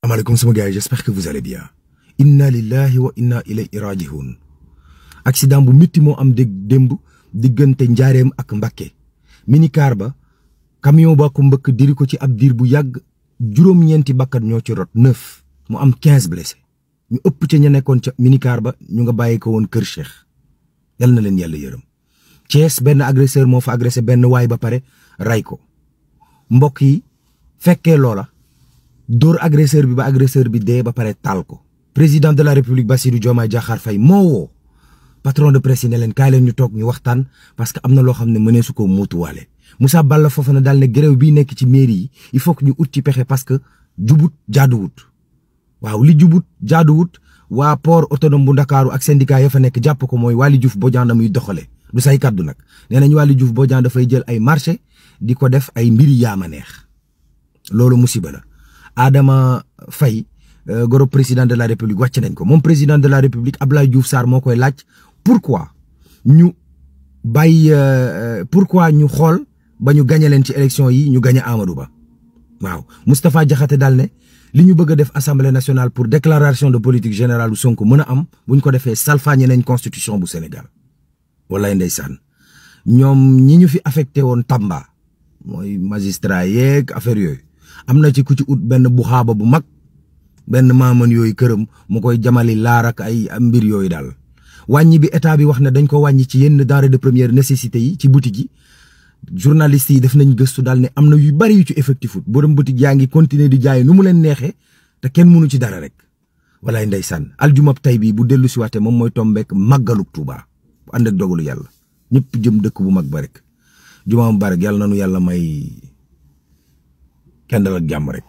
Assalamualaikum sama gars, j'espère que vous allez bien. Inna lillahi wa inna ilayhi raji'un. Accident bu metti mo am demb digeunte Njaareem ak Mbacké. Minicar ba camion ba ko mbeuk diri ko ci ab dir bu yag juroom ñenti bakkat ñoo ci rot 9 mu am 15 blessés. ñu ëpp ci ña nekkon ci minicar ba ñu nga bayé ko won Kër Cheikh. Yal na leen Yalla yërëm. Thiès ben agresseur mo fa agressé ben way ba paré ray ko. Mbokk yi fekkee loola dóor agresseur bi ba agresseur bi dee ba pare taal ko. Président de la République Bassirou Diomaye Diakhar Faye moo woo patron de presse yi ne leen kaay leen ñu toog ñu waxtaan parce que am na loo xam ne mënee su ko muutuwaale. Moussa Balla Fofana daal ne grève bii nekk ci mairie yi il faut que ñu ut ci pexe parce que jubut jaaduwut. waaw li jubut jaaduwut waa port autonome bu Ndakaaru ak syndicat ya fa nekk jàpp ko mooy Waly Diouf Bodian muy doxale du say kaddu nag nee nañ Waly Diouf Bodian dafay jël ay marché di ko def ay mbiri yaama neex loolu musiba la. Adama Faye goro président de la République wàcc nañ ko moom président de la République Abdoulaye Diouf Sarr moo koy laaj pourquoi ñu bàyyi pourquoi ñu xool ba ñu gagné leen ci élection yi ñu gagné Amadou Ba. waaw Moustapha Diakhaté daal ne li ñu bëgg a def assemblée nationale pour déclaration de politique générale bu Sonko mën a am buñ ko defee salfaañe nañ constitution bu Sénégal. wallaay ndeysaan ñoom ñi ñu fi affecté woon Tamba mooy magistrat yeeg affaire yooyu. am na ci ku ci ut benn buxaaba bu mag benn maaman yooyu këram mu koy jamali laar ak ay mbir yooyu daal wàññi bi état bi wax ne dañ ko wàññi ci yenn denrées de première nécessité yi ci boutique yi journalistes yi def nañ gëstu daal ne am na yu bari yu ci effectif ut borom boutique yaa ngi continuer di jaay nu mu leen neexee te kenn mënu ci dara rek walaay ndeysaan aljumab tay bi bu dellu si waate moom mooy tombeek màggaluk Tuuba bu ànd ak dogalu yàlla ñëpp jëm dëkk bu mag ba rek jumaa mubarak yàlla nanu yàlla may kendal ak jàmm rek